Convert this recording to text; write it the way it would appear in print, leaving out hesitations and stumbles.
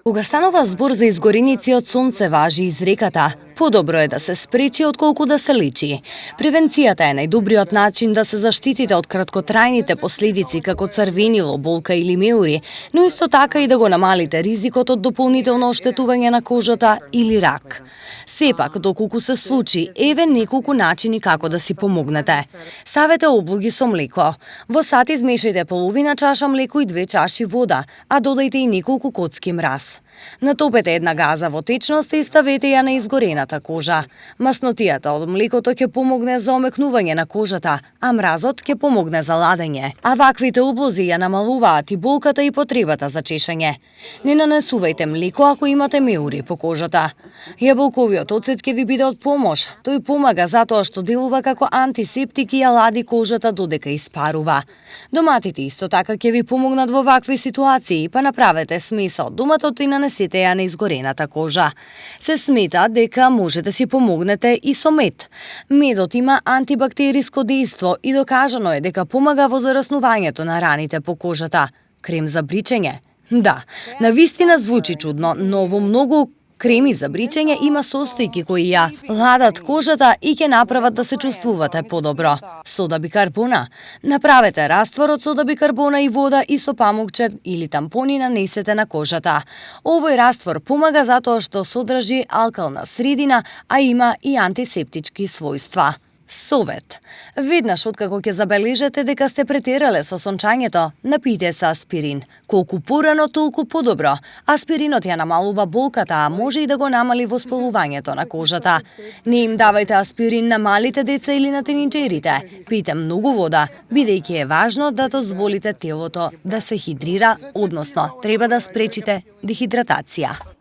Кога станува збор за изгореници од сонце, важи изреката: подобро е да се спречи отколку да се лечи. Превенцијата е најдобриот начин да се заштитите од краткотрајните последици како црвенило, болка или меури, но исто така и да го намалите ризикот од дополнително оштетување на кожата или рак. Сепак, доколку се случи, еве неколку начини како да си помогнете. Ставете облуги со млеко. Во сат измешајте половина чаша млеко и 2 чаши вода, а додајте и неколку коцки мраз. Натопете една газа во течност и ставете ја на изгорената кожа. Маснотијата од млекото ќе помогне за омекнување на кожата, а мразот ќе помогне за ладење. А ваквите облози ја намалуваат и болката и потребата за чешење. Не нанесувајте млеко ако имате меури по кожата. Јаболковиот оцет ќе ви биде од помош. Тој помага затоа што делува како антисептик и ја лади кожата додека испарува. Доматите исто така ќе ви помогнат во вакви ситуации, па направете смеса од доматот и нанесете ја на изгорената кожа. Се смета дека може да си помогнете и со мед. Медот има антибактериско дејство и докажано е дека помага во зараснувањето на раните по кожата. Крем за бричење? Да, навистина звучи чудно, но во многу креми за бричење има состојки кои ја ладат кожата и ќе направат да се чувствувате подобро. Сода бикарбона. Направете раствор од сода бикарбона и вода и со памукче или тампони нанесете на кожата. Овој раствор помага затоа што содржи алкална средина, а има и антисептички својства. Совет. Веднаш откако ќе забележите дека сте претерале со сончањето, напијте се аспирин. Колку порано, толку подобро. Аспиринот ја намалува болката, а може и да го намали воспалувањето на кожата. Не им давајте аспирин на малите деца или на тинеџерите. Пијте многу вода, бидејќи е важно да дозволите телото да се хидрира, односно треба да спречите дехидратација.